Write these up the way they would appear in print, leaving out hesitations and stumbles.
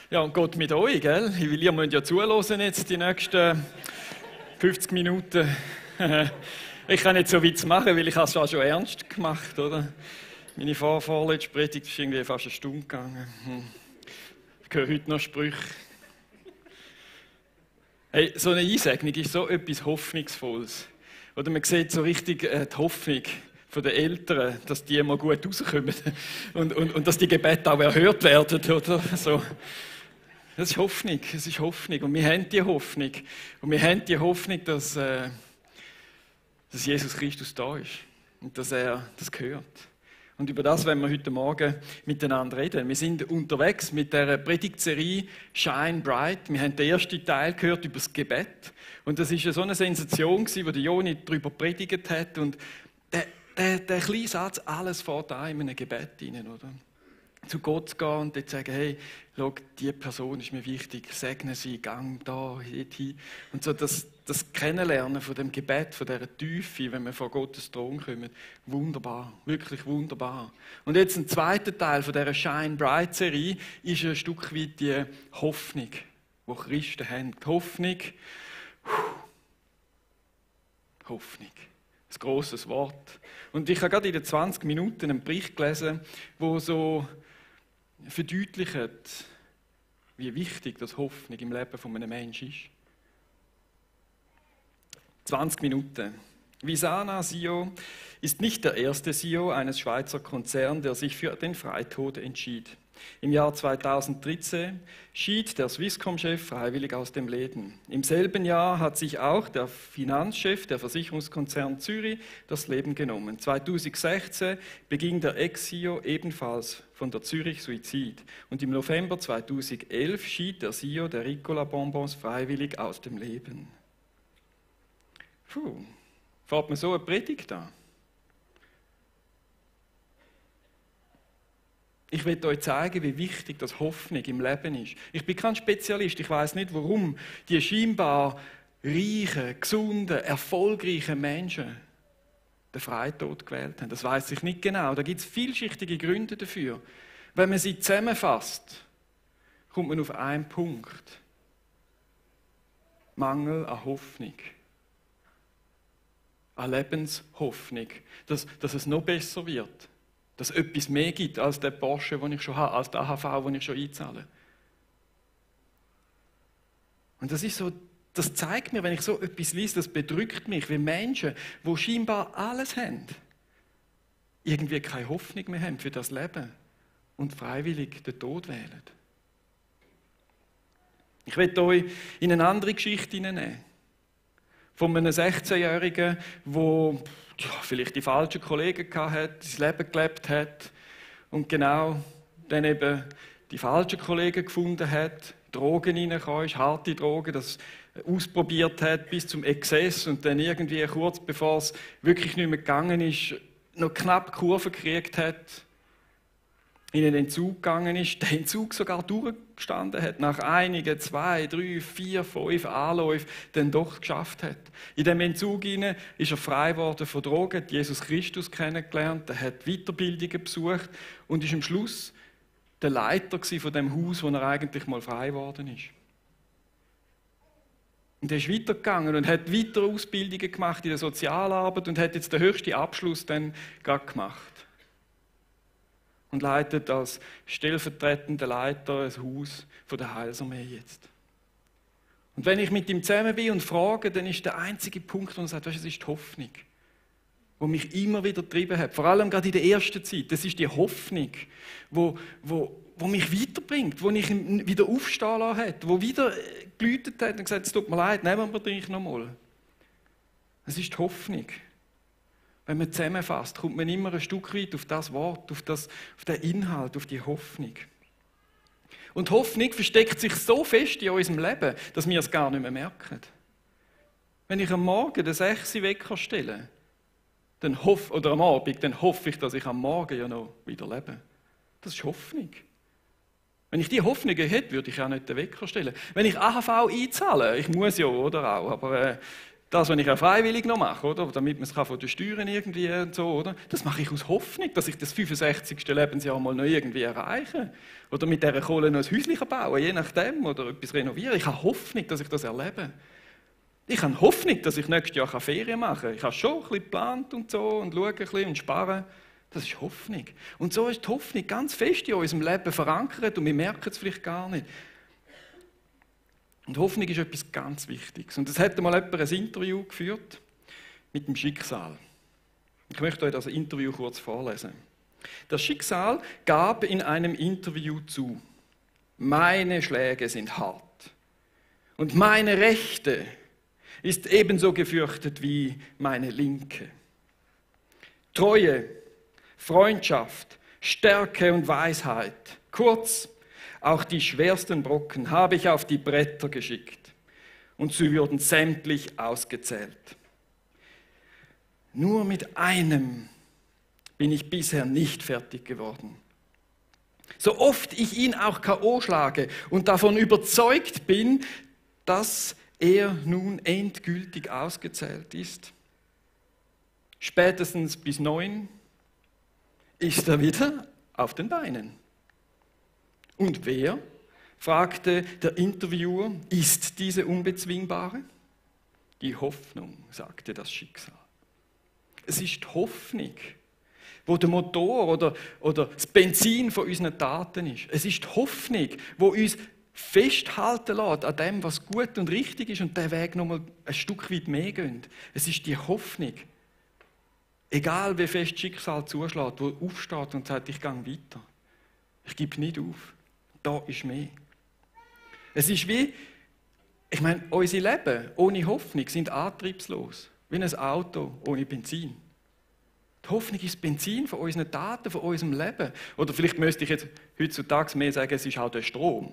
Ja, und Gott mit euch, gell? Weil ihr müsst ja zuhören jetzt die nächsten 50 Minuten. Ich kann nicht so Witz machen, weil ich es schon ernst gemacht, oder? Meine vorletzte Predigt ist irgendwie fast eine Stunde gegangen. Ich höre heute noch Sprüche. Hey, so eine Einsegnung ist so etwas Hoffnungsvolles. Oder man sieht so richtig die Hoffnung von den Eltern, dass die immer gut rauskommen und dass die Gebete auch erhört werden, oder so. Das ist Hoffnung, es ist Hoffnung. Und wir haben die Hoffnung. Und wir haben die Hoffnung, dass Jesus Christus da ist und dass er das gehört. Und über das werden wir heute Morgen miteinander reden. Wir sind unterwegs mit der Predigtserie Shine Bright. Wir haben den ersten Teil gehört über das Gebet. Und das war so eine Sensation, wo der Joni darüber predigt hat. Und der kleine Satz, alles fährt an in einem Gebet hinein, oder? Zu Gott zu gehen und zu sagen, hey, schau, diese Person ist mir wichtig, segne sie, gang da, hin. Und so das Kennenlernen von dem Gebet, von dieser Tiefe, wenn wir vor Gottes Thron kommen, wunderbar, wirklich wunderbar. Und jetzt ein zweiter Teil von dieser Shine Bright Serie ist ein Stück weit die Hoffnung, die Christen haben. Die Hoffnung, Hoffnung. Ein grosses Wort. Und ich habe gerade in den 20 Minuten einen Bericht gelesen, wo so verdeutlicht, wie wichtig das Hoffnung im Leben von einem Menschen ist. 20 Minuten. Visana SIO ist nicht der erste SIO eines Schweizer Konzerns, der sich für den Freitod entschied. Im Jahr 2013 schied der Swisscom-Chef freiwillig aus dem Leben. Im selben Jahr hat sich auch der Finanzchef der Versicherungskonzern Zürich das Leben genommen. 2016 beging der Ex-CEO ebenfalls von der Zürich Suizid. Und im November 2011 schied der CEO der Ricola Bonbons freiwillig aus dem Leben. Fährt man so eine Predigt an? Ich will euch zeigen, wie wichtig das Hoffnung im Leben ist. Ich bin kein Spezialist, ich weiß nicht, warum die scheinbar reichen, gesunden, erfolgreichen Menschen den Freitod gewählt haben. Das weiß ich nicht genau. Da gibt es vielschichtige Gründe dafür. Wenn man sie zusammenfasst, kommt man auf einen Punkt. Mangel an Hoffnung. An Lebenshoffnung. Dass es noch besser wird. Dass es etwas mehr gibt als der Porsche, den ich schon habe, als der AHV, den ich schon einzahle. Und das ist so, das zeigt mir, wenn ich so etwas lese, das bedrückt mich, wie Menschen, die scheinbar alles haben, irgendwie keine Hoffnung mehr haben für das Leben und freiwillig den Tod wählen. Ich will euch in eine andere Geschichte hineinnehmen. Von einem 16-Jährigen, der vielleicht die falschen Kollegen hatte, sein Leben gelebt hat und genau dann eben die falschen Kollegen gefunden hat, Drogen reingekommen ist, harte Drogen, das ausprobiert hat bis zum Exzess und dann irgendwie kurz bevor es wirklich nicht mehr gegangen ist, noch knapp die Kurve gekriegt hat, in einen Entzug gegangen ist, den Entzug sogar durchgestanden hat, nach einigen 2, 3, 4, 5 Anläufen dann doch geschafft hat. In diesem Entzug ist er frei geworden von Drogen, hat Jesus Christus kennengelernt, er hat Weiterbildungen besucht und ist am Schluss der Leiter von dem Haus, wo er eigentlich mal frei geworden ist. Und er ist weitergegangen und hat weitere Ausbildungen gemacht in der Sozialarbeit und hat jetzt den höchsten Abschluss dann gerade gemacht. Und leitet als stellvertretender Leiter ein Haus von der Heilsarmee jetzt. Und wenn ich mit ihm zusammen bin und frage, dann ist der einzige Punkt, wo er sagt, weißt, es ist die Hoffnung, die mich immer wieder getrieben hat. Vor allem gerade in der ersten Zeit. Das ist die Hoffnung, wo mich weiterbringt, wo ich wieder aufstehen lassen hat, wo wieder geläutet hat und gesagt, es tut mir leid, nehmen wir dich nochmal. Es ist die Hoffnung. Wenn man zusammenfasst, kommt man immer ein Stück weit auf das Wort, auf den Inhalt, auf die Hoffnung. Und Hoffnung versteckt sich so fest in unserem Leben, dass wir es gar nicht mehr merken. Wenn ich am Morgen den 6 Wecker stelle, oder am Abend, dann hoffe ich, dass ich am Morgen ja noch wieder lebe. Das ist Hoffnung. Wenn ich diese Hoffnung hätte, würde ich auch nicht den Wecker stellen. Wenn ich AHV einzahle, ich muss ja, oder auch, aber Das, was ich auch freiwillig noch mache, oder? Damit man es von den Steuern irgendwie und so, oder? Das mache ich aus Hoffnung, dass ich das 65. Lebensjahr mal noch irgendwie erreiche. Oder mit dieser Kohle noch ein Häuschen bauen, je nachdem, oder etwas renovieren. Ich habe Hoffnung, dass ich das erlebe. Ich habe Hoffnung, dass ich nächstes Jahr Ferien machen kann. Ich habe schon ein bisschen geplant und so und schaue ein bisschen und sparen. Das ist Hoffnung. Und so ist die Hoffnung ganz fest in unserem Leben verankert und wir merken es vielleicht gar nicht. Und Hoffnung ist etwas ganz Wichtiges. Und es hat mal jemand ein Interview geführt mit dem Schicksal. Ich möchte euch das Interview kurz vorlesen. Das Schicksal gab in einem Interview zu: Meine Schläge sind hart und meine rechte ist ebenso gefürchtet wie meine linke. Treue, Freundschaft, Stärke und Weisheit, kurz, auch die schwersten Brocken habe ich auf die Bretter geschickt und sie wurden sämtlich ausgezählt. Nur mit einem bin ich bisher nicht fertig geworden. So oft ich ihn auch K.O. schlage und davon überzeugt bin, dass er nun endgültig ausgezählt ist. Spätestens bis 9 ist er wieder auf den Beinen. Und wer, fragte der Interviewer, ist diese Unbezwingbare? Die Hoffnung, sagte das Schicksal. Es ist die Hoffnung, wo der Motor oder das Benzin von unseren Taten ist. Es ist die Hoffnung, wo uns festhalten lässt an dem, was gut und richtig ist und den Weg nochmal ein Stück weit mehr gehen. Es ist die Hoffnung, egal wie fest das Schicksal zuschlägt, wo aufsteht und sagt, ich gehe weiter. Ich gebe nicht auf. Da ist mehr. Es ist wie, ich meine, unser Leben ohne Hoffnung sind antriebslos. Wie ein Auto ohne Benzin. Die Hoffnung ist das Benzin von unseren Taten, von unserem Leben. Oder vielleicht müsste ich jetzt heutzutage mehr sagen, es ist auch der Strom.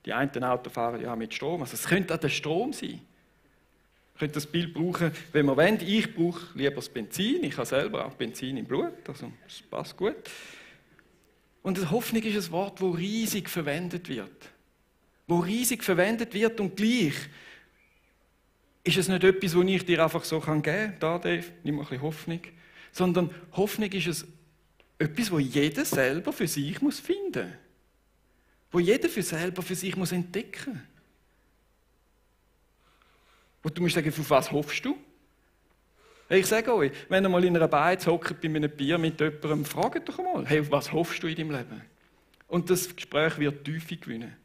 Die einen Autos fahren ja mit Strom. Also es könnte auch der Strom sein. Ich könnte das Bild brauchen, wenn man will. Ich brauche lieber das Benzin. Ich habe selber auch Benzin im Blut. Also das passt gut. Und Hoffnung ist ein Wort, das riesig verwendet wird. Wo riesig verwendet wird und gleich ist es nicht etwas, das ich dir einfach so geben kann. Da, Dave, nimm mal ein bisschen Hoffnung. Sondern Hoffnung ist etwas, das jeder selber für sich finden muss. Wo jeder selber für sich entdecken muss. Und du musst sagen, auf was hoffst du? Ich sage euch, wenn ihr mal in einer Beiz hockt bei einem Bier mit jemandem, fragt doch mal, hey, auf was hoffst du in deinem Leben? Und das Gespräch wird Tiefe gewinnen.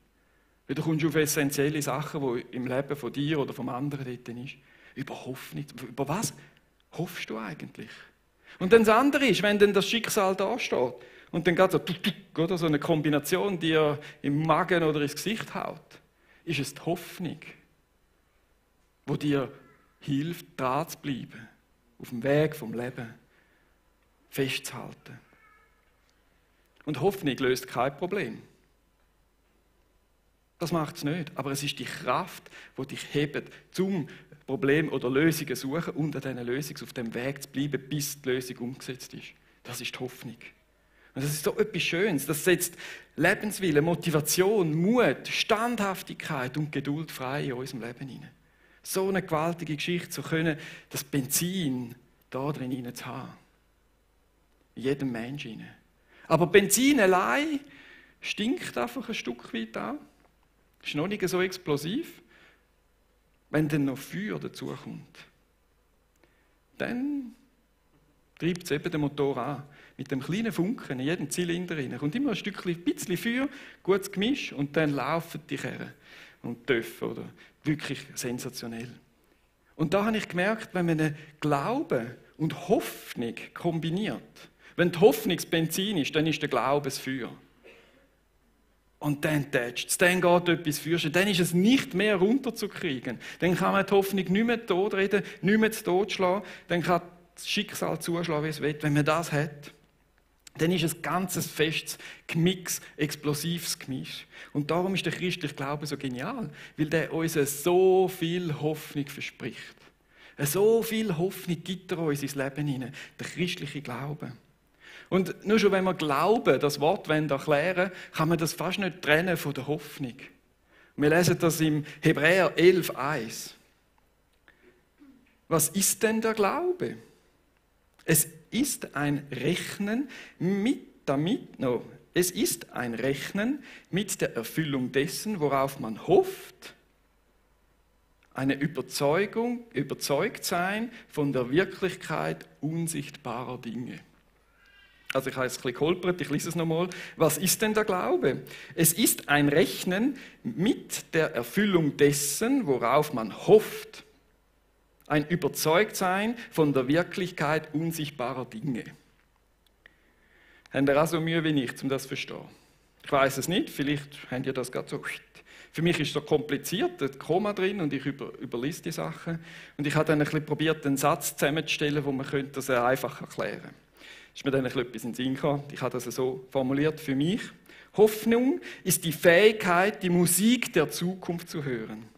Weil du kommst auf essentielle Sachen, die im Leben von dir oder vom anderen dort ist. Über Hoffnung. Über was hoffst du eigentlich? Und dann das andere ist, wenn dann das Schicksal da steht und dann geht so eine Kombination, die dir im Magen oder ins Gesicht haut, ist es die Hoffnung, die dir hilft, dran zu bleiben, auf dem Weg vom Leben festzuhalten. Und Hoffnung löst kein Problem. Das macht es nicht, aber es ist die Kraft, die dich hebt, zum Problem oder Lösungen zu suchen und an diesen Lösungen auf dem Weg zu bleiben, bis die Lösung umgesetzt ist. Das ist die Hoffnung. Und das ist so etwas Schönes. Das setzt Lebenswille, Motivation, Mut, Standhaftigkeit und Geduld frei in unserem Leben hinein. So eine gewaltige Geschichte, so können das Benzin da drin zu haben. In jedem Menschen hinein. Aber Benzin allein stinkt einfach ein Stück weit an. Ist noch nicht so explosiv. Wenn dann noch Feuer dazukommt, dann treibt es eben den Motor an. Mit dem kleinen Funken in jedem Zylinder rein. Kommt immer ein bisschen Feuer, gutes Gemisch und dann laufen die Kerren und Töpfe. Oder? Wirklich sensationell. Und da habe ich gemerkt, wenn man Glauben und Hoffnung kombiniert, wenn die Hoffnung das Benzin ist, dann ist der Glaube das Feuer. Und dann tätscht es, dann geht etwas fürschen, dann ist es nicht mehr runterzukriegen. Dann kann man die Hoffnung nicht mehr totreden, nicht mehr zu Tod schlagen, dann kann das Schicksal zuschlagen, wie es will. Wenn man das hat, dann ist es ein ganzes festes Gemix, explosives Gemisch. Und darum ist der christliche Glaube so genial, weil der uns so viel Hoffnung verspricht. So viel Hoffnung gibt er uns ins Leben hinein, der christliche Glaube. Und nur schon, wenn wir Glauben, das Wort erklären wollen, kann man das fast nicht trennen von der Hoffnung. Wir lesen das im Hebräer 11,1. Was ist denn der Glaube? Es ist ein Rechnen mit der Erfüllung dessen, worauf man hofft, eine überzeugt sein von der Wirklichkeit unsichtbarer Dinge. Also ich habe es ein bisschen geholpert, ich lese es nochmal. Was ist denn der Glaube? Es ist ein Rechnen mit der Erfüllung dessen, worauf man hofft. Ein Überzeugtsein von der Wirklichkeit unsichtbarer Dinge. Habt ihr auch so Mühe wie ich, um das zu verstehen? Ich weiß es nicht, vielleicht habt ihr das gerade so. Für mich ist es so kompliziert, ein Komma drin und ich überlese die Sachen. Und ich habe dann ein bisschen probiert, einen Satz zusammenzustellen, wo man das einfach erklären könnte. Ist mir dann etwas in den Sinn gekommen. Ich habe das so formuliert für mich. Hoffnung ist die Fähigkeit, die Musik der Zukunft zu hören.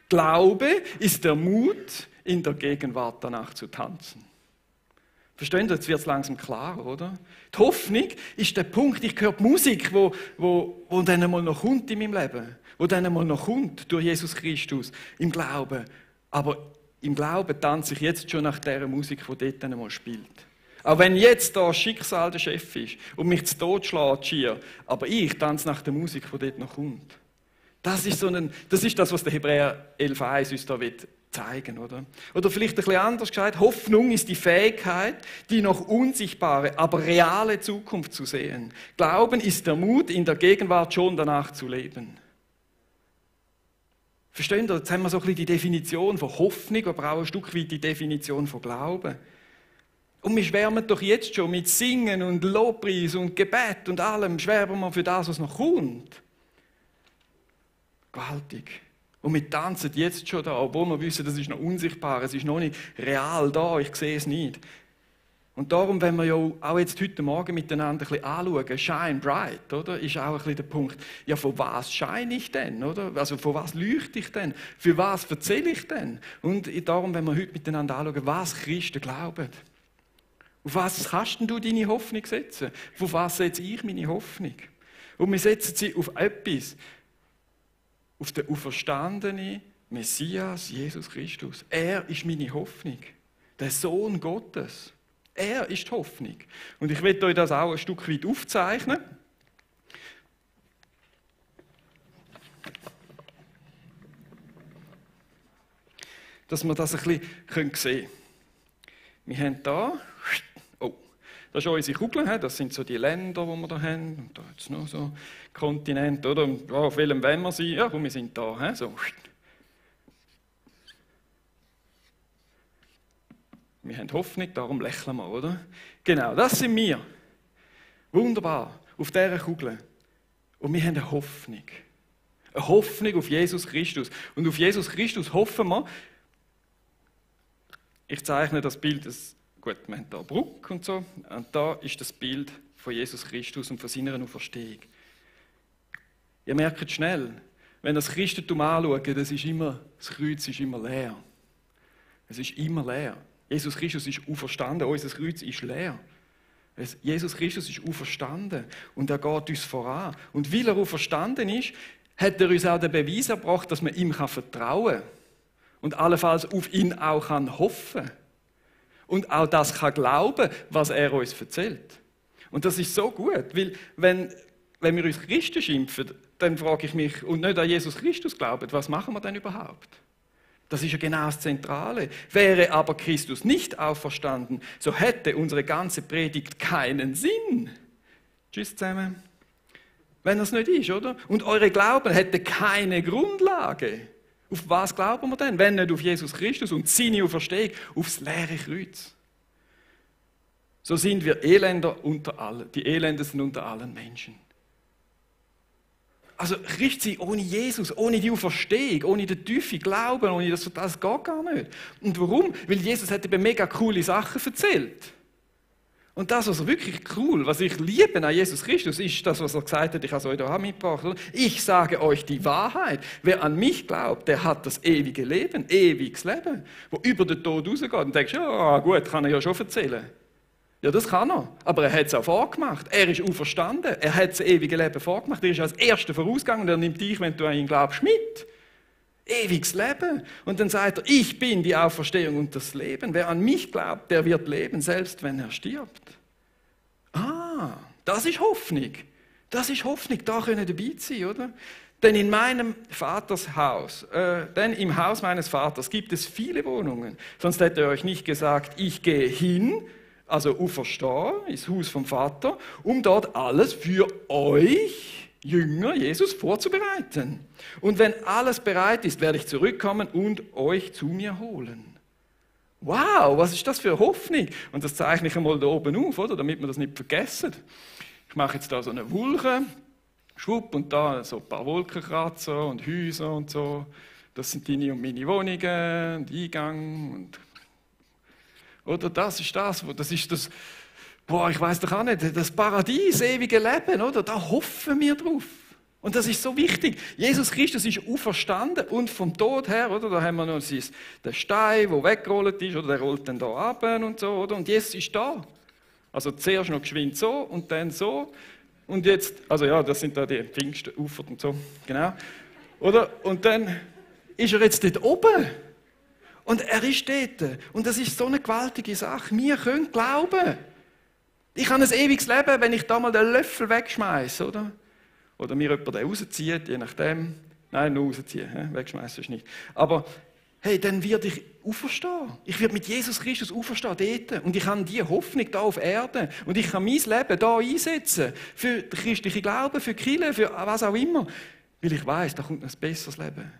Glaube ist der Mut, in der Gegenwart danach zu tanzen. Verstehen Sie, jetzt wird es langsam klarer, oder? Die Hoffnung ist der Punkt, ich höre die Musik, wo dann einmal noch kommt in meinem Leben. Wo dann einmal noch kommt durch Jesus Christus im Glauben. Aber im Glauben tanze ich jetzt schon nach der Musik, die dort dann einmal spielt. Auch wenn jetzt da Schicksal der Chef ist und mich zu Tod schlägt, schier, aber ich tanze nach der Musik, die dort noch kommt. Das ist das, was der Hebräer 11,1 uns da zeigen will, oder? Oder vielleicht ein bisschen anders gesagt, Hoffnung ist die Fähigkeit, die noch unsichtbare, aber reale Zukunft zu sehen. Glauben ist der Mut, in der Gegenwart schon danach zu leben. Verstehen Sie, jetzt haben wir so ein bisschen die Definition von Hoffnung, aber auch ein Stück weit die Definition von Glauben. Und wir schwärmen doch jetzt schon mit Singen und Lobpreis und Gebet und allem, schwärmen wir für das, was noch kommt. Gewaltig. Und wir tanzen jetzt schon da, obwohl wir wissen, das ist noch unsichtbar, es ist noch nicht real da, ich sehe es nicht. Und darum, wenn wir ja auch jetzt heute Morgen miteinander ein bisschen anschauen, shine bright, oder? Ist auch ein bisschen der Punkt, ja, von was scheine ich denn, oder? Also von was leuchte ich denn? Für was erzähle ich denn? Und darum, wenn wir heute miteinander anschauen, was Christen glauben. Auf was kannst du deine Hoffnung setzen? Auf was setze ich meine Hoffnung? Und wir setzen sie auf etwas, auf den auferstandenen Messias, Jesus Christus. Er ist meine Hoffnung, der Sohn Gottes. Er ist die Hoffnung. Und ich will euch das auch ein Stück weit aufzeichnen. Dass wir das ein bisschen sehen können. Wir haben hier, das ist unsere Kugel, das sind so die Länder, die wir hier haben. Und da jetzt noch so Kontinente, oder? Ja, auf welchem wollen wir sein? Ja, wir sind da. So. Wir haben Hoffnung, darum lächeln wir, oder? Genau, das sind wir. Wunderbar, auf dieser Kugel. Und wir haben eine Hoffnung. Eine Hoffnung auf Jesus Christus. Und auf Jesus Christus hoffen wir. Ich zeichne das Bild, gut, wir haben hier eine Brücke und so. Und da ist das Bild von Jesus Christus und von seiner Auferstehung. Ihr merkt schnell, wenn das Christentum anschaut, das Kreuz ist immer leer. Es ist immer leer. Jesus Christus ist auferstanden, unser Kreuz ist leer. Jesus Christus ist auferstanden und er geht uns voran. Und weil er auferstanden ist, hat er uns auch den Beweis erbracht, dass man ihm vertrauen kann. Und allenfalls auf ihn auch hoffen kann. Und auch das kann glauben, was er uns erzählt. Und das ist so gut, weil wenn wir uns Christen schimpfen, dann frage ich mich, und nicht an Jesus Christus glauben, was machen wir denn überhaupt? Das ist ja genau das Zentrale. Wäre aber Christus nicht auferstanden, so hätte unsere ganze Predigt keinen Sinn. Tschüss zusammen. Wenn das nicht ist, oder? Und eure Glauben hätte keine Grundlage. Auf was glauben wir denn, wenn nicht auf Jesus Christus und seine Auferstehung, aufs leere Kreuz? So sind wir Elender unter allen, die Elendesten unter allen Menschen. Also Christ sein ohne Jesus, ohne die Auferstehung, ohne den tiefen Glauben, ohne das geht gar nicht. Und warum? Weil Jesus hat eben mega coole Sachen erzählt. Und das, was wirklich cool, was ich liebe an Jesus Christus, ist das, was er gesagt hat, ich habe es euch da mitgebracht. Ich sage euch die Wahrheit. Wer an mich glaubt, der hat das ewige Leben, ewiges Leben, wo über den Tod rausgeht. Und denkst, ja gut, kann er ja schon erzählen. Ja, das kann er. Aber er hat es auch vorgemacht. Er ist auferstanden. Er hat das ewige Leben vorgemacht. Er ist als Erster vorausgegangen und er nimmt dich, wenn du an ihn glaubst, mit. Ewiges Leben. Und dann sagt er, ich bin die Auferstehung und das Leben. Wer an mich glaubt, der wird leben, selbst wenn er stirbt. Ah, das ist Hoffnung. Das ist Hoffnung, da können dabei sein, oder? Denn in meinem Vaters Haus, denn im Haus meines Vaters gibt es viele Wohnungen. Sonst hätte er euch nicht gesagt, ich gehe hin, also auferstehe, ins Haus vom Vater, um dort alles für euch, Jünger, Jesus, vorzubereiten. Und wenn alles bereit ist, werde ich zurückkommen und euch zu mir holen. Wow, was ist das für eine Hoffnung? Und das zeichne ich einmal da oben auf, oder? Damit wir das nicht vergessen. Ich mache jetzt da so eine Wolke, schwupp, und da so ein paar Wolkenkratzer und Häuser und so. Das sind deine und meine Wohnungen und Eingang. Und oder das ist das, boah, ich weiß doch auch nicht, das Paradies, ewige Leben, oder? Da hoffen wir drauf. Und das ist so wichtig. Jesus Christus ist auferstanden und vom Tod her, oder? Da haben wir noch den Stein, der weggerollt ist, oder der rollt dann da ab und so, oder? Und Jesus ist da. Also zuerst noch geschwind so und dann so. Und jetzt, also ja, das sind da die Pfingstufer und so, genau. Oder? Und dann ist er jetzt dort oben. Und er ist dort. Und das ist so eine gewaltige Sache. Wir können glauben. Ich habe ein ewiges Leben, wenn ich da mal den Löffel wegschmeiße, oder? Oder mir jemand den rauszieht, je nachdem. Nein, nur rausziehen, wegschmeißen ist nicht. Aber hey, dann werde ich auferstehen. Ich werde mit Jesus Christus auferstehen dort. Und ich habe diese Hoffnung da auf Erden. Und ich kann mein Leben da einsetzen. Für den christlichen Glauben, für die Kirche, für was auch immer. Weil ich weiß, da kommt ein besseres Leben.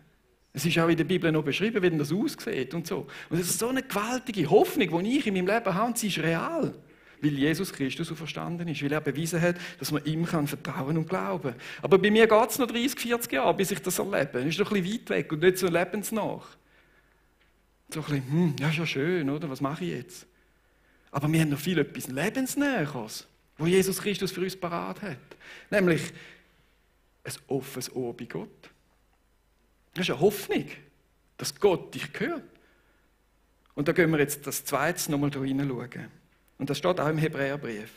Es ist auch in der Bibel noch beschrieben, wie das aussieht und so. Und das ist so eine gewaltige Hoffnung, die ich in meinem Leben habe, und sie ist real. Weil Jesus Christus auferstanden ist, weil er bewiesen hat, dass man ihm vertrauen und glauben kann. Aber bei mir geht es noch 30, 40 Jahre, bis ich das erlebe. Das ist noch ein bisschen weit weg und nicht so lebensnach. So ein bisschen, ja, ist ja schön, oder? Was mache ich jetzt? Aber wir haben noch viel etwas Lebensnäheres, wo Jesus Christus für uns parat hat. Nämlich ein offenes Ohr bei Gott. Das ist eine Hoffnung, dass Gott dich hört. Und da gehen wir jetzt das Zweite nochmal da hineinschauen. Und das steht auch im Hebräerbrief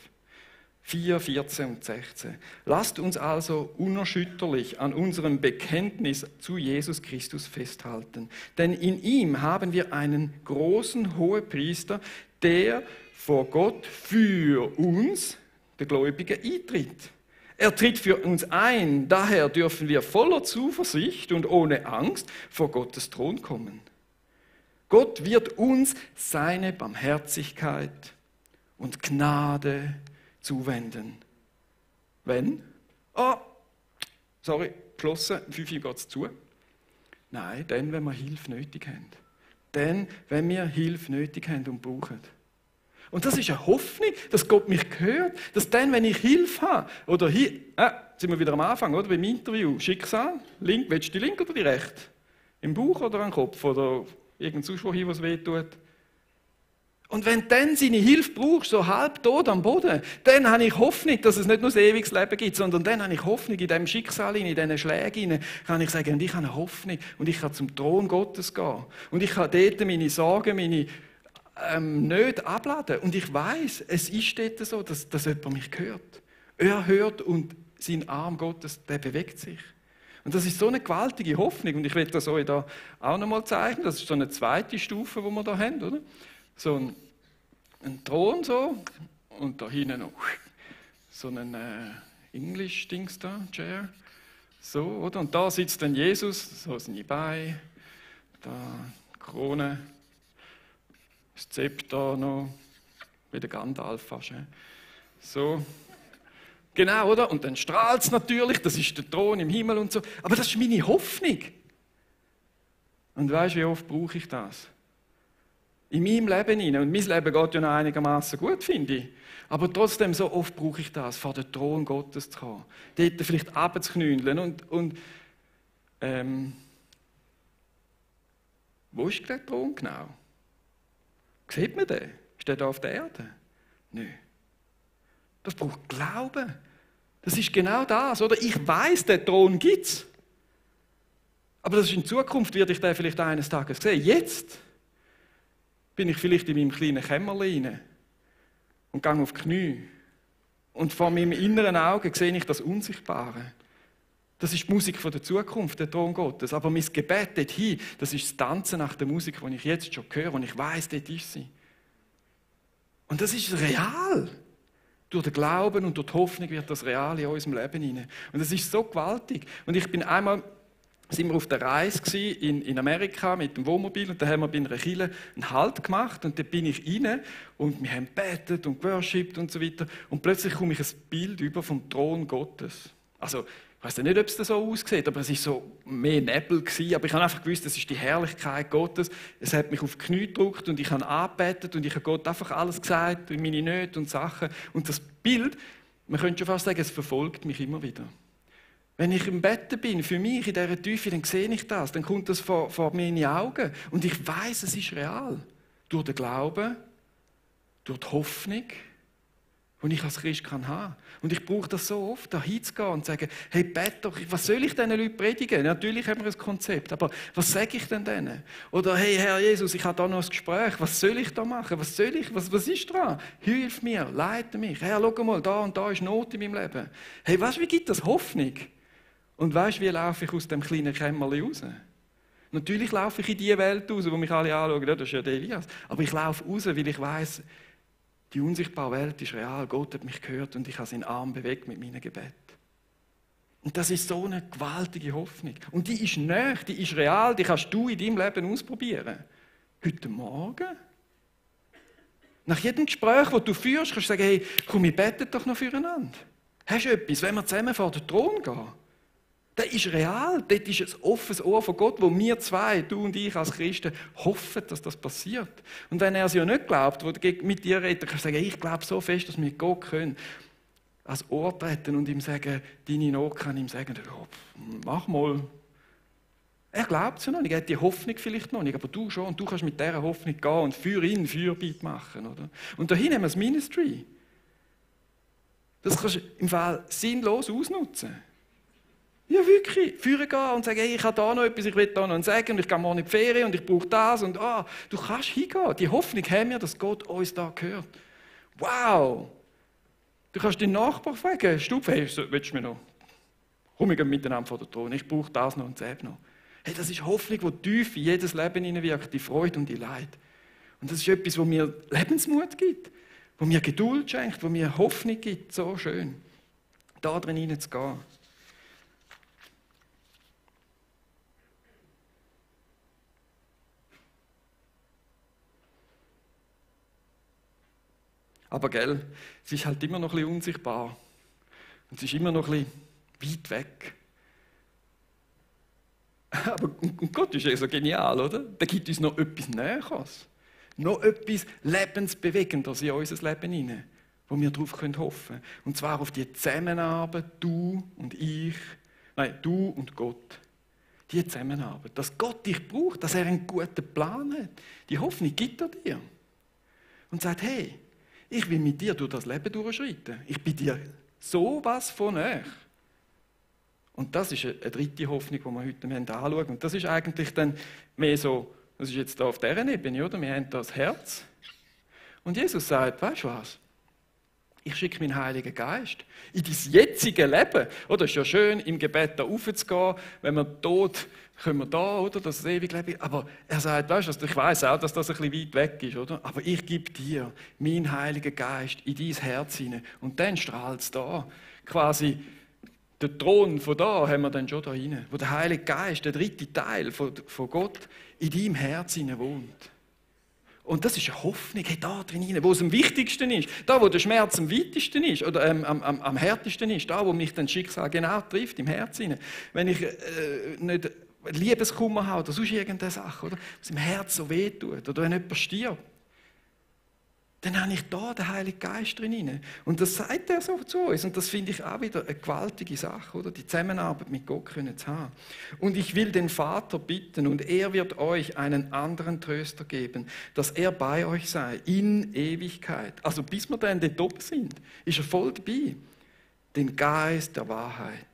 4, 14 und 16. Lasst uns also unerschütterlich an unserem Bekenntnis zu Jesus Christus festhalten. Denn in ihm haben wir einen großen Hohepriester, der vor Gott für uns, der Gläubigen, eintritt. Er tritt für uns ein, daher dürfen wir voller Zuversicht und ohne Angst vor Gottes Thron kommen. Gott wird uns seine Barmherzigkeit und Gnade zuwenden. Wenn? Geschlossen, 5 Uhr geht es zu. Nein, dann, wenn wir Hilfe nötig haben. Dann, wenn wir Hilfe nötig haben und brauchen. Und das ist eine Hoffnung, dass Gott mich hört, dass dann, wenn ich Hilfe habe, oder hier, sind wir wieder am Anfang, oder? Beim Interview, Schicksal, willst du die linke oder die rechte? Im Bauch oder am Kopf? Oder irgend sonst wohin, was weh tut? Und wenn du dann seine Hilfe brauchst, so halb tot am Boden, dann habe ich Hoffnung, dass es nicht nur ein ewiges Leben gibt, sondern dann habe ich Hoffnung in diesem Schicksal, in diesen Schlägen, kann ich sagen, und ich habe eine Hoffnung und ich kann zum Thron Gottes gehen. Und ich kann dort meine Sorgen, meine Nöte abladen. Und ich weiß, es ist dort so, dass jemand mich hört. Er hört und sein Arm Gottes, der bewegt sich. Und das ist so eine gewaltige Hoffnung. Und ich will das euch da auch nochmal zeigen. Das ist so eine zweite Stufe, die wir da haben, oder? So ein Thron so und da hinten noch so ein English-Dings da, Chair. So, oder? Und da sitzt dann Jesus, so seine Beine, da Krone, das Zepter noch, wie der Gandalf fast. So. Genau, oder? Und dann strahlt es natürlich, das ist der Thron im Himmel und so. Aber das ist meine Hoffnung. Und weißt du, wie oft brauche ich das? In meinem Leben hinein. Und mein Leben geht ja noch einigermaßen gut, finde ich. Aber trotzdem, so oft brauche ich das, vor den Thron Gottes zu kommen. Dort vielleicht runterzuknündeln und wo ist der Thron genau? Sieht man den? Ist der da auf der Erde? Nein. Das braucht Glauben. Das ist genau das, oder? Ich weiß, der Thron gibt es. Aber das ist in Zukunft, werde ich den vielleicht eines Tages sehen. Jetzt bin ich vielleicht in meinem kleinen Kämmerlein und gehe auf die Knie. Und vor meinem inneren Auge sehe ich das Unsichtbare. Das ist die Musik von der Zukunft, der Thron Gottes. Aber mein Gebet dorthin, das ist das Tanzen nach der Musik, die ich jetzt schon höre und ich weiß, dort ist sie. Und das ist real. Durch den Glauben und durch die Hoffnung wird das real in unserem Leben hinein. Und das ist so gewaltig. Und ich bin einmal, sind wir auf der Reise in Amerika mit dem Wohnmobil und da haben wir bei einer Kirche einen Halt gemacht und da bin ich rein und wir haben gebetet und worshipped und so weiter und plötzlich komme ich ein Bild über vom Thron Gottes. Also ich weiß nicht, ob es so aussieht, aber es war so mehr Nebel gewesen. Aber ich habe einfach gewusst, das ist die Herrlichkeit Gottes. Es hat mich auf die Knie gedrückt und ich habe angebetet und ich habe Gott einfach alles gesagt, meine Nöte und Sachen. Und das Bild, man könnte schon fast sagen, es verfolgt mich immer wieder. Wenn ich im Bett bin, für mich in dieser Tiefe, dann sehe ich das, dann kommt das vor meine Augen. Und ich weiß, es ist real. Durch den Glauben, durch die Hoffnung, die ich als Christ haben kann. Und ich brauche das so oft, da hinzugehen und zu sagen, hey, bete doch, was soll ich diesen Leuten predigen? Natürlich haben wir ein Konzept, aber was sage ich denn denen? Oder, hey, Herr Jesus, ich habe da noch ein Gespräch, was soll ich da machen? Was ist dran? Hilf mir, leite mich. Herr, schau mal, da und da ist Not in meinem Leben. Hey, weißt du, wie gibt das Hoffnung? Und weißt du, wie laufe ich aus dem kleinen Kämmerchen raus? Natürlich laufe ich in die Welt raus, wo mich alle anschauen, das ist ja der Elias. Aber ich laufe raus, weil ich weiss, die unsichtbare Welt ist real, Gott hat mich gehört und ich habe seinen Arm bewegt mit meinem Gebet. Und das ist so eine gewaltige Hoffnung. Und die ist nahe, die ist real, die kannst du in deinem Leben ausprobieren. Heute Morgen. Nach jedem Gespräch, das du führst, kannst du sagen, hey, komm, wir beten doch noch füreinander. Hast du etwas, wenn wir zusammen vor den Thron gehen? Das ist real. Dort ist ein offenes Ohr von Gott, wo wir zwei, du und ich als Christen, hoffen, dass das passiert. Und wenn er es ja nicht glaubt, wo er mit dir redet, dann kannst du sagen, ich glaube so fest, dass wir Gott können ans Ohr treten und ihm sagen, deine Not kann ihm sagen, ja, mach mal. Er glaubt es ja noch nicht, er hat die Hoffnung vielleicht noch nicht, aber du schon. Und du kannst mit dieser Hoffnung gehen und für ihn Fürbitte machen. Oder? Und dahin haben wir das Ministry. Das kannst du im Fall sinnlos ausnutzen. Ja, wirklich. Führen gehen und sagen, hey, ich habe da noch etwas, ich will da noch sagen und ich gehe morgen in die Ferien und ich brauche das und du kannst hingehen. Die Hoffnung haben wir, dass Gott uns da gehört. Wow! Du kannst deinen Nachbarn fragen, Stupf, hey, willst du mir noch? Komm, wir gehen miteinander vor den Thron, ich brauche das noch und das noch. Hey, das ist Hoffnung, die tief in jedes Leben hineinwirkt, die Freude und die Leid. Und das ist etwas, wo mir Lebensmut gibt, wo mir Geduld schenkt, wo mir Hoffnung gibt, so schön, da drin hineinzugehen. Aber gell, es ist halt immer noch ein bisschen unsichtbar. Und es ist immer noch ein bisschen weit weg. Aber und Gott ist ja so genial, oder? Der gibt uns noch etwas Näheres. Noch etwas Lebensbewegendes in unser Leben hinein, wo wir darauf hoffen können. Und zwar auf die Zusammenarbeit, du und ich, nein, du und Gott. Die Zusammenarbeit. Dass Gott dich braucht, dass er einen guten Plan hat. Die Hoffnung gibt er dir. Und sagt, hey, ich will mit dir durch das Leben durchschreiten. Ich bin dir sowas von nahe. Und das ist eine dritte Hoffnung, die wir heute anschauen. Und das ist eigentlich dann mehr so, das ist jetzt da auf dieser Ebene, oder? Wir haben das Herz. Und Jesus sagt, weißt du was? Ich schicke meinen Heiligen Geist in dein jetzige Leben. Oder es ist ja schön, im Gebet da raufzugehen. Wenn wir tot können wir da, oder? Das ewige Leben. Aber er sagt, weißt du, ich weiß auch, dass das ein bisschen weit weg ist, oder? Aber ich gebe dir meinen Heiligen Geist in dein Herz hinein. Und dann strahlt es da. Quasi der Thron von da haben wir dann schon da hinein. Wo der Heilige Geist, der dritte Teil von Gott, in deinem Herz hinein wohnt. Und das ist eine Hoffnung, hey, da drin hinein, wo es am wichtigsten ist, da wo der Schmerz am weitesten ist oder am härtesten ist, da wo mich dann das Schicksal genau trifft, im Herz hinein. Wenn ich nicht Liebeskummer habe oder sonst irgendeine Sache, oder? Was im Herz so wehtut oder wenn jemand stirbt, dann habe ich da den Heiligen Geist drin. Und das sagt er so zu uns. Und das finde ich auch wieder eine gewaltige Sache, oder? Die Zusammenarbeit mit Gott können zu haben. Und ich will den Vater bitten, und er wird euch einen anderen Tröster geben, dass er bei euch sei, in Ewigkeit. Also bis wir dann dort oben sind, ist er voll dabei. Den Geist der Wahrheit.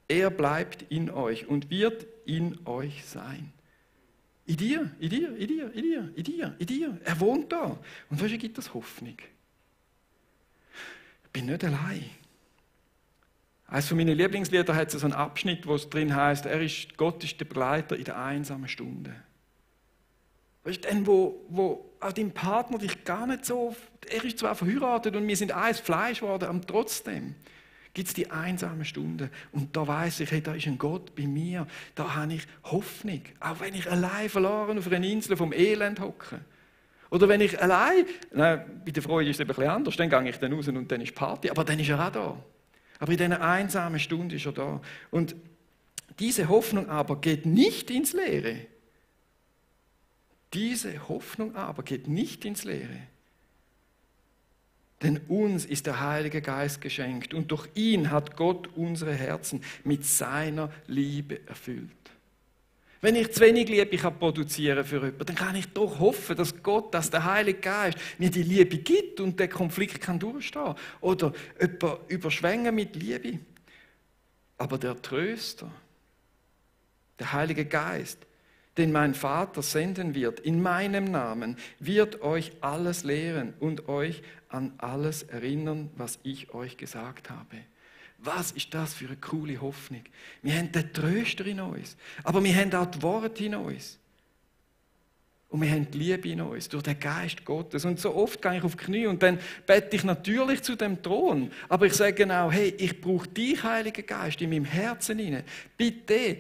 Er bleibt in euch und wird in euch sein. In dir, in dir, in dir, in dir, in dir, in dir. Er wohnt da. Und weißt du, gibt das Hoffnung. Ich bin nicht allein. Eines von meinen Lieblingslieder hat so einen Abschnitt, wo es drin heißt, Gott ist der Begleiter in der einsamen Stunde. Weißt du, wo auch dein Partner dich gar nicht so, er ist zwar verheiratet und wir sind eins Fleisch geworden, aber trotzdem gibt es die einsame Stunde. Und da weiss ich, hey, da ist ein Gott bei mir, da habe ich Hoffnung. Auch wenn ich allein verloren auf einer Insel vom Elend hocke. Oder wenn ich allein, bei der Freude ist es ein bisschen anders, dann gehe ich dann raus und dann ist Party, aber dann ist er auch da. Aber in dieser einsamen Stunde ist er da. Und diese Hoffnung aber geht nicht ins Leere. Diese Hoffnung aber geht nicht ins Leere. Denn uns ist der Heilige Geist geschenkt und durch ihn hat Gott unsere Herzen mit seiner Liebe erfüllt. Wenn ich zu wenig Liebe produzieren kann für jemanden, dann kann ich doch hoffen, dass Gott, dass der Heilige Geist mir die Liebe gibt und der Konflikt kann durchstehen. Oder jemanden überschwängen mit Liebe. Aber der Tröster, der Heilige Geist, den mein Vater senden wird, in meinem Namen, wird euch alles lehren und euch an alles erinnern, was ich euch gesagt habe. Was ist das für eine coole Hoffnung? Wir haben den Tröster in uns, aber wir haben auch die Worte in uns. Und wir haben die Liebe in uns, durch den Geist Gottes. Und so oft gehe ich auf die Knie und dann bete ich natürlich zu dem Thron. Aber ich sage genau, hey, ich brauche dich, Heiliger Geist, in meinem Herzen hinein. Bitte,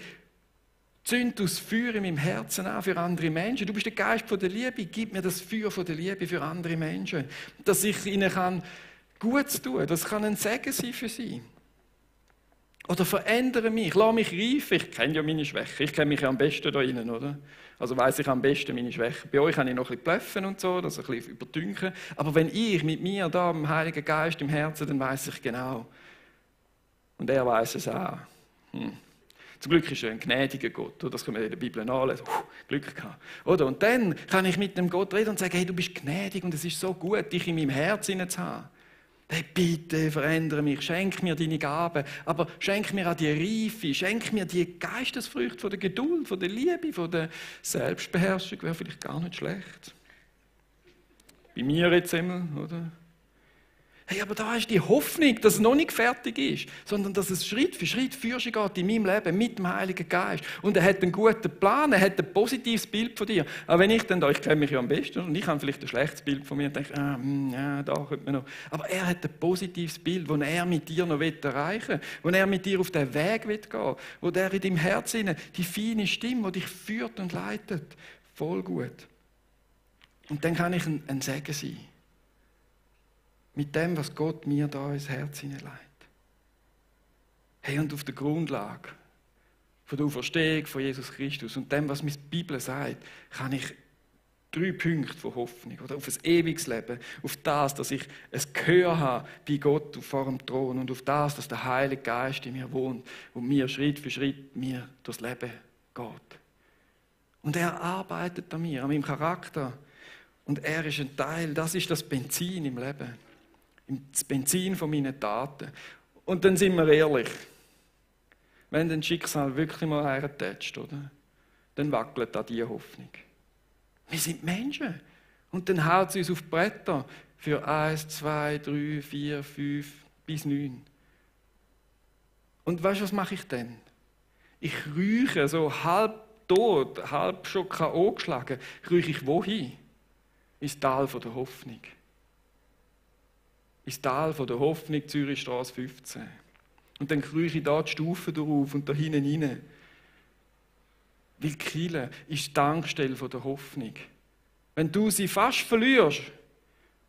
zünd das Feuer in meinem Herzen an für andere Menschen. Du bist der Geist von der Liebe. Gib mir das Feuer von der Liebe für andere Menschen. Dass ich ihnen Gutes tun kann. Das kann ein Segen sein für sie. Oder verändere mich, lass mich reifen. Ich kenne ja meine Schwächen. Ich kenne mich ja am besten da innen, oder? Also weiss ich am besten meine Schwächen. Bei euch kann ich noch ein bisschen blöffen und so, das ein bisschen überdünken. Aber wenn ich mit mir da im Heiligen Geist im Herzen, dann weiss ich genau. Und er weiss es auch. Zum Glück ist er ein gnädiger Gott. Das können wir in der Bibel nachlesen. Glück gehabt. Oder? Und dann kann ich mit dem Gott reden und sagen, hey, du bist gnädig und es ist so gut, dich in meinem Herzen zu haben. Hey, bitte verändere mich, schenk mir deine Gaben, aber schenk mir auch die Reife, schenk mir die Geistesfrüchte von der Geduld, von der Liebe, von der Selbstbeherrschung, wäre vielleicht gar nicht schlecht. Bei mir jetzt einmal, oder? Hey, aber da ist die Hoffnung, dass es noch nicht fertig ist, sondern dass es Schritt für Schritt Führung geht in meinem Leben mit dem Heiligen Geist. Und er hat einen guten Plan, er hat ein positives Bild von dir. Aber wenn ich dann da, ich kenne mich ja am besten und ich habe vielleicht ein schlechtes Bild von mir und denke, da könnte man noch. Aber er hat ein positives Bild, das er mit dir noch erreichen will, wo er mit dir auf den Weg gehen will, wo der in deinem Herzen die feine Stimme, die dich führt und leitet, voll gut. Und dann kann ich ein Segen sein. Mit dem, was Gott mir da ins Herz hineinlegt. Hey, und auf der Grundlage von der Auferstehung von Jesus Christus und dem, was mir die Bibel sagt, kann ich 3 Punkte von Hoffnung oder auf ein ewiges Leben, auf das, dass ich ein Gehör habe bei Gott vor dem Thron und auf das, dass der Heilige Geist in mir wohnt und mir Schritt für Schritt mir durchs Leben geht. Und er arbeitet an mir, an meinem Charakter. Und er ist ein Teil, das ist das Benzin im Leben. Das Benzin von meinen Taten. Und dann sind wir ehrlich. Wenn das Schicksal wirklich mal hertätscht, oder? Dann wackelt da die Hoffnung. Wir sind Menschen. Und dann haut es uns auf die Bretter für 1, 2, 3, 4, 5 bis 9. Und weißt du, was mache ich dann? Ich räuche so halb tot, halb schon K.O. geschlagen. Räuche ich wohin? Ins Tal von der Hoffnung. Ins Tal von der Hoffnung, Zürichstraße 15. Und dann krieche ich da die Stufen drauf und da hinten rein. Weil die Kirche ist die Tankstelle von der Hoffnung. Wenn du sie fast verlierst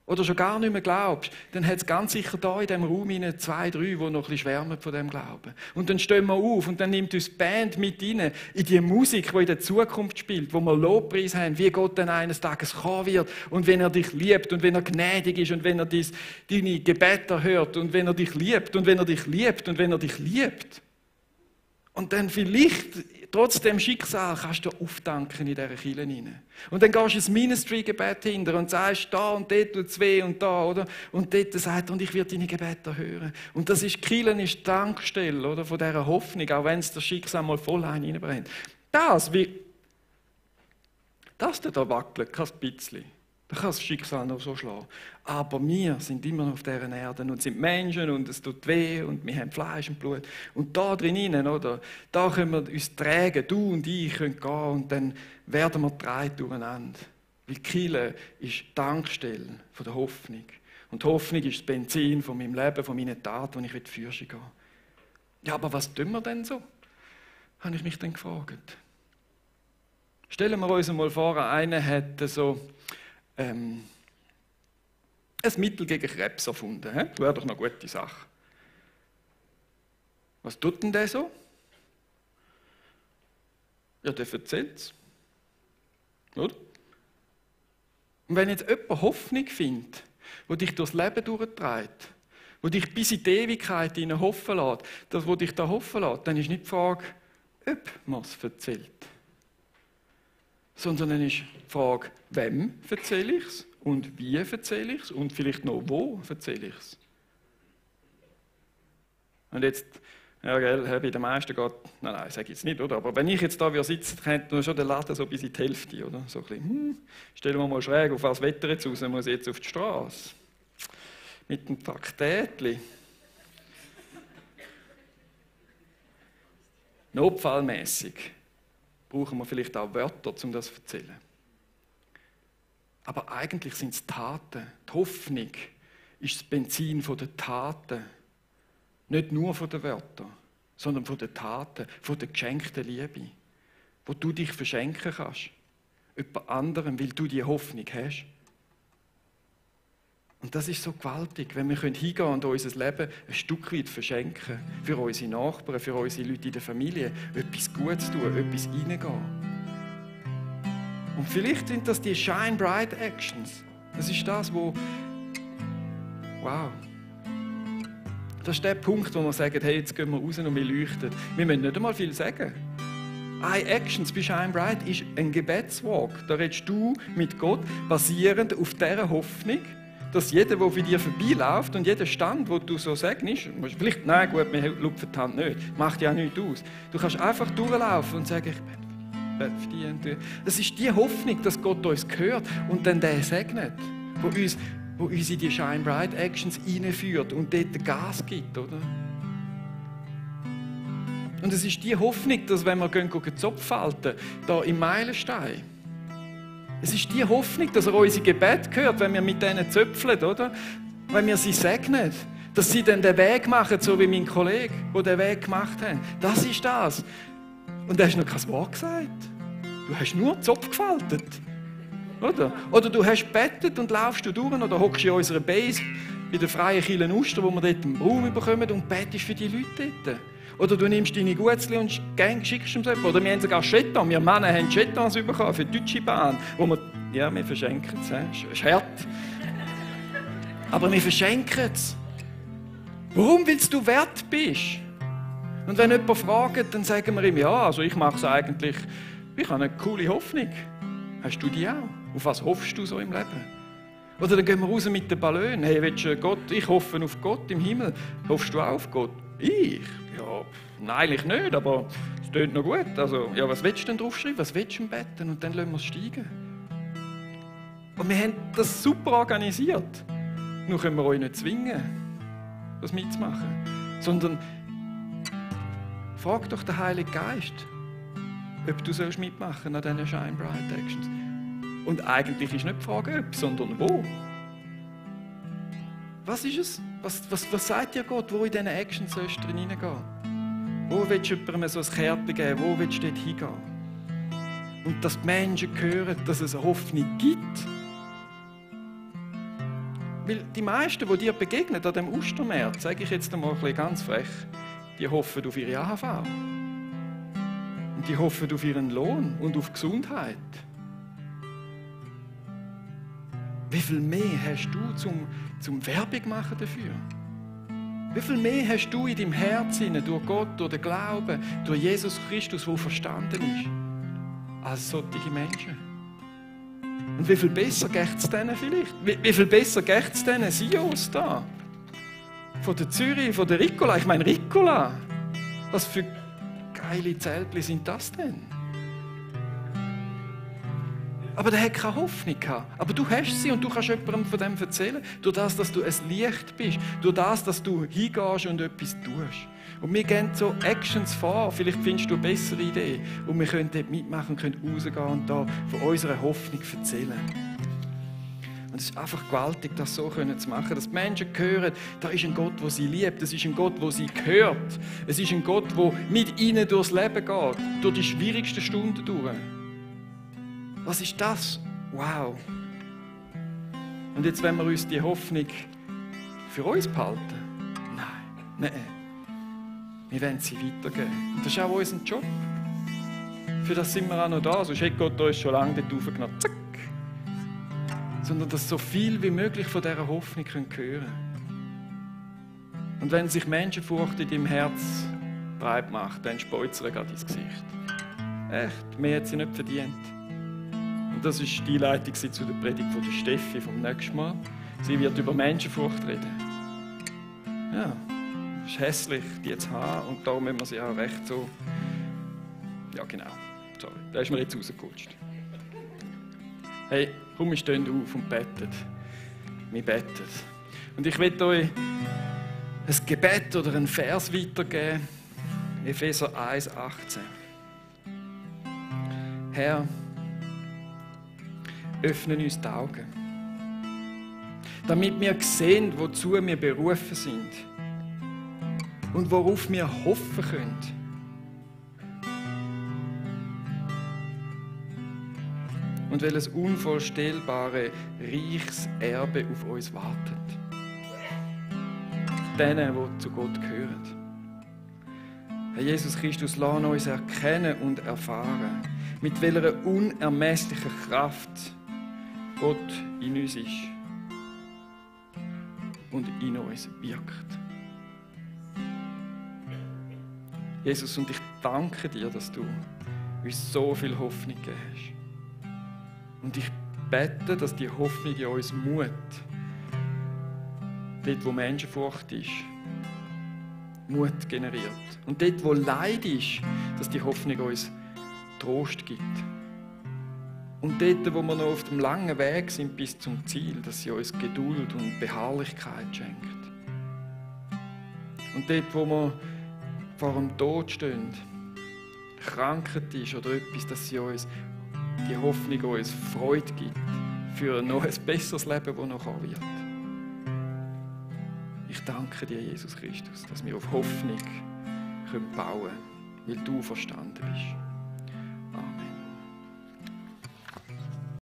oder schon gar nicht mehr glaubst, dann hat es ganz sicher da in diesem Raum 2, 3, die noch ein bisschen schwärmen von dem Glauben. Und dann stehen wir auf und dann nimmt uns die Band mit rein in die Musik, die in der Zukunft spielt, wo wir Lobpreis haben, wie Gott dann eines Tages kommen wird und wenn er dich liebt und wenn er gnädig ist und wenn er deine Gebete hört und wenn er dich liebt und wenn er dich liebt und wenn er dich liebt. Und dann vielleicht, trotz dem Schicksal, kannst du auftanken in dieser Kirche hinein. Und dann gehst du ins Ministry-Gebet hinter und sagst, da und dort tut es weh und da, oder? Und dort sagt er, und ich werde deine Gebete hören. Und das ist, Kirche ist die Tankstelle, oder? Von dieser Hoffnung, auch wenn es das Schicksal mal voll hineinbrennt. Das da wackelt, kein bisschen. Da kann das Schicksal noch so schlagen. Aber wir sind immer noch auf dieser Erde und sind Menschen und es tut weh und wir haben Fleisch und Blut. Und da drinnen, oder, da können wir uns tragen, du und ich können gehen und dann werden wir getragen durcheinander. Weil die Kirche ist die Tankstelle von der Hoffnung. Und die Hoffnung ist das Benzin von meinem Leben, von meinen Taten, die ich für die gehen. Ja, aber was tun wir denn so? Habe ich mich dann gefragt. Stellen wir uns mal vor, einer hätte so ein Mittel gegen Krebs erfunden. Das wäre doch eine gute Sache. Was tut denn der so? Ja, der erzählt es. Oder? Und wenn jetzt jemand Hoffnung findet, die dich durchs Leben durchträgt, die dich bis in die Ewigkeit hinein hoffen lässt, das, was dich da hoffen lässt, dann ist nicht die Frage, ob man es erzählt. Sondern dann ist die Frage, wem erzähle ich es und wie erzähle ich es und vielleicht noch wo erzähle ich es. Und jetzt, ja, gell, bei den meisten geht, nein, sage ich jetzt nicht, oder? Aber wenn ich jetzt da sitze, könnte man schon den Laden so bis in die Hälfte, oder? So ein bisschen, stellen wir mal schräg, auf was Wetter jetzt raus, muss ich jetzt auf die Straße. Mit dem Traktätli. Notfallmäßig brauchen wir vielleicht auch Wörter, um das zu erzählen. Aber eigentlich sind es Taten. Die Hoffnung ist das Benzin der Taten. Nicht nur von den Wörtern, sondern von den Taten, von der geschenkten Liebe, wo du dich verschenken kannst. Jemand anderem, weil du die Hoffnung hast. Und das ist so gewaltig, wenn wir hingehen und unser Leben ein Stück weit verschenken. Für unsere Nachbarn, für unsere Leute in der Familie. Etwas Gutes tun, etwas reingehen. Und vielleicht sind das die Shine Bright Actions. Das ist das, wo... Wow. Das ist der Punkt, wo wir sagen, hey, jetzt gehen wir raus und wir leuchten. Wir müssen nicht einmal viel sagen. iActions bei Shine Bright ist ein Gebetswalk. Da redest du mit Gott, basierend auf dieser Hoffnung, dass jeder, der bei dir vorbeiläuft und jeder Stand, wo du so segnest, vielleicht, nein, gut, wir lupfen die Hand nicht, macht ja nichts aus. Du kannst einfach durchlaufen und sagen, ich bete für dich und dich. Das ist die Hoffnung, dass Gott uns hört und dann den segnet, wo uns in die Shine Bright Actions reinführt und dort Gas gibt, oder? Und es ist die Hoffnung, dass wenn wir gehen Zopf halten, da im Meilenstein, es ist die Hoffnung, dass er unsere Gebete hört, wenn wir mit denen zöpfeln, oder? Wenn wir sie segnen, dass sie dann den Weg machen, so wie mein Kollege, der den Weg gemacht hat. Das ist das. Und du hast noch kein Wort gesagt. Du hast nur Zopf gefaltet. Oder? Oder du hast gebetet und laufst du durch oder hockst in unserer Base bei der Freien Kirche Uster, wo wir dort einen Raum bekommen und betest für die Leute dort. Oder du nimmst deine Gutzli und schickst ihm so etwas. Oder wir haben sogar Cheton. Wir Männer haben Chetons bekommen für die Deutsche Bahn. Wo wir verschenken es. Das ist hart. Aber wir verschenken es. Warum? Weil du wert bist. Und wenn jemand fragt, dann sagen wir ihm, ja, also ich mache es eigentlich, ich habe eine coole Hoffnung. Hast du die auch? Auf was hoffst du so im Leben? Oder dann gehen wir raus mit den Ballonen. Hey, willst du Gott? Ich hoffe auf Gott im Himmel. Hoffst du auch auf Gott? Ich? Ja, nein, eigentlich nicht, aber es tönt noch gut. Also, ja, was willst du denn draufschreiben? Was willst du beten? Und dann lassen wir es steigen. Und wir haben das super organisiert. Nur können wir euch nicht zwingen, das mitzumachen. Sondern frag doch den Heiligen Geist, ob du mitmachen an diesen Shine Bright Actions. Und eigentlich ist nicht die Frage ob, sondern wo. Was ist es? Was sagt dir Gott, wo in diesen Actions sollst du drin hineingehen? Wo willst du jemandem so ein Kärtchen geben? Wo willst du dort hingehen? Und dass die Menschen hören, dass es eine Hoffnung gibt. Weil die meisten, die dir begegnen an diesem Ostermärz, sage ich jetzt einmal ein bisschen ganz frech, die hoffen auf ihre AHV. Und die hoffen auf ihren Lohn und auf Gesundheit. Wie viel mehr hast du zum Werbung machen dafür? Wie viel mehr hast du in deinem Herzen, durch Gott, durch den Glauben, durch Jesus Christus, der verstanden ist, als solche Menschen? Und wie viel besser geht es denen vielleicht? Wie viel besser geht es denen Sios da? Von der Zürich, von der Ricola. Ich meine, Ricola. Was für geile Zeltli sind das denn? Aber der hat keine Hoffnung gehabt. Aber du hast sie und du kannst jemandem von dem erzählen. Durch das, dass du ein Licht bist. Durch das, dass du hingehst und etwas tust. Und wir gehen so Actions vor. Vielleicht findest du eine bessere Idee. Und wir können dort mitmachen und können rausgehen und da von unserer Hoffnung erzählen. Und es ist einfach gewaltig, das so zu machen, dass die Menschen hören, da ist ein Gott, der sie liebt, das ist ein Gott, der sie hört. Es ist ein Gott, der mit ihnen durchs Leben geht, durch die schwierigsten Stunden durch. Was ist das? Wow! Und jetzt wollen wir uns die Hoffnung für uns behalten? Nein. Wir wollen sie weitergeben. Und das ist auch unser Job. Für das sind wir auch noch da, sonst hätte Gott uns schon lange dort raufgenommen. Zack! Sondern dass so viel wie möglich von dieser Hoffnung hören können. Und wenn sich Menschenfurcht in deinem Herz breit macht, dann speuzern gerade ins Gesicht. Echt, mehr hat sie nicht verdient. Und das war die Einleitung zu der Predigt von der Steffi vom nächsten Mal. Sie wird über Menschenfurcht reden. Ja, es ist hässlich, die zu haben, und darum müssen wir sie auch recht so... Ja, genau. Sorry, da ist mir jetzt rausgerutscht. Hey, komm, wir stehen auf und beten. Wir beten. Und ich will euch ein Gebet oder einen Vers weitergeben. Epheser 1,18. Herr, öffne uns die Augen, damit wir sehen, wozu wir berufen sind und worauf wir hoffen können. Und welches unvorstellbare, reiches Erbe auf uns wartet. Denen, die zu Gott gehören. Herr Jesus Christus, lass uns erkennen und erfahren, mit welcher unermesslichen Kraft Gott in uns ist und in uns wirkt. Jesus, und ich danke dir, dass du uns so viel Hoffnung gegeben hast. Und ich bete, dass die Hoffnung in uns Mut, dort wo Menschenfurcht ist, Mut generiert. Und dort wo Leid ist, dass die Hoffnung uns Trost gibt. Und dort, wo wir noch auf dem langen Weg sind bis zum Ziel, dass sie uns Geduld und Beharrlichkeit schenkt. Und dort, wo wir vor dem Tod stehen, Krankheit ist oder etwas, dass sie uns die Hoffnung uns Freude gibt für noch ein besseres Leben, das noch kommen wird. Ich danke dir, Jesus Christus, dass wir auf Hoffnung bauen können, weil du verstanden bist.